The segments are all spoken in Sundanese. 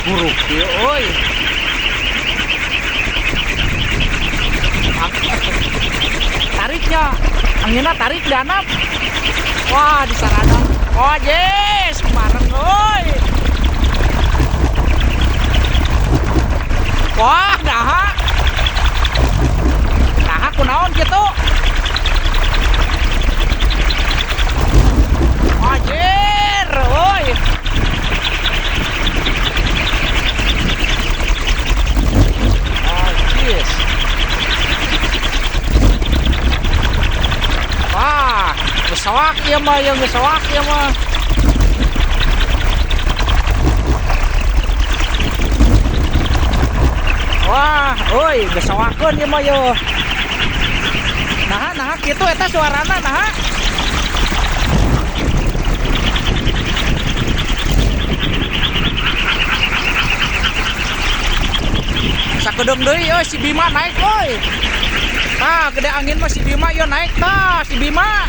Buruk ieu euy. Tariknya, anginna tarik dihandap. Wah, disarana. Oh, yes, bareng euy. Wah, daha. Daha kunaon kitu? Anjir, euy. Anjir. Wah, geus soak ieu mah, ieu geus soak ieu mah. Wah, euy, geus soakeun ieu mah ieu. Naha, naha kitu eta suarana naha? Sakedeung deui euy si Bima naik euy. Tah, gede angin mah si Bima yo naik tah, si Bima.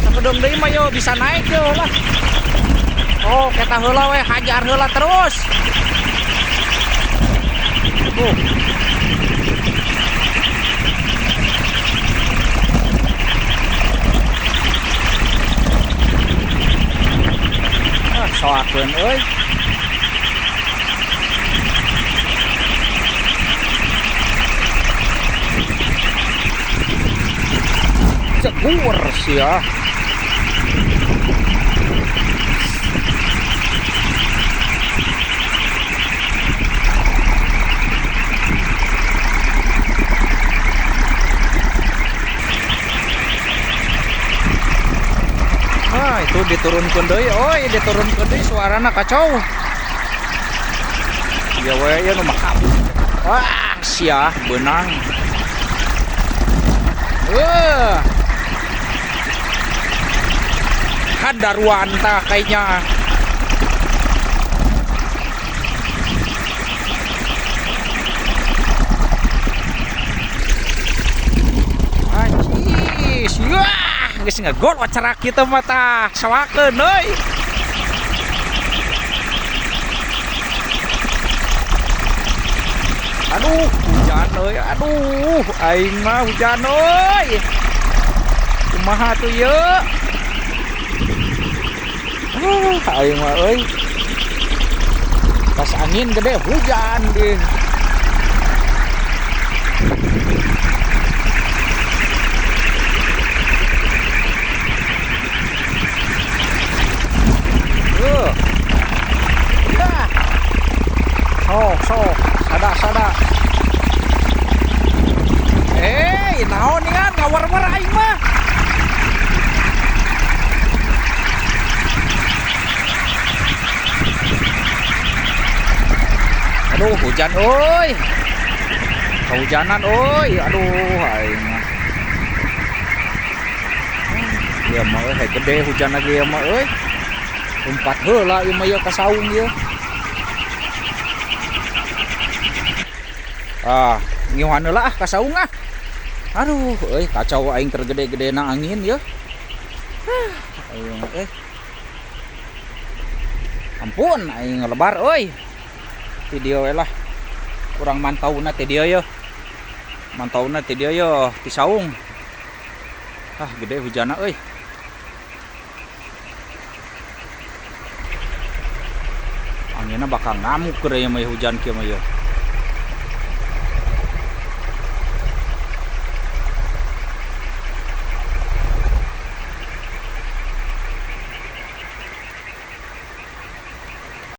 Sakedeung deui mah yo bisa naik yo lah. Oh, kita heula we, hajar heula terus. Tuh. Ah, soakeun euy. Cegur sih ya. Ah, itu diturunkan deui, oi, diturunkan deui suarana kacau. Ya we, ya nu mah. Wah, sia beunang. Hadaruanta kayaknya. Anjis, wah, geus ngegol wacara kitu mah tah, sawakeun euy. Aduh, hujan euy, aduh, aing mah hujan euy. Kumaha tuh ieu? Aduh, aing mah euy. Pas angin gede hujan deh. Ya. Sok, sok, sada, sada. Naon nih kan ngawar-war aing mah. Aduh, hujan euy. Kehujanan euy. Aduh, aing mah. Ieu mah euy, gede hujan lagi ieu mah euy. Lompat heula ieu mah ieu ka saung ieu. Ah, ngiuhan heula ah ka saung ah. Aduh, euy, kacau aing keur gede-gedena angin ieu. Aing euy. Ampun aing ngelebar euy. Ti dieu we lah. Kurang mantauna ti dieu yeuh. Mantauna ti dieu yeuh, ti saung. Ah, gede hujanna euy. Anginna bakal ngamuk keur ieu mah hujan kieu mah ieu.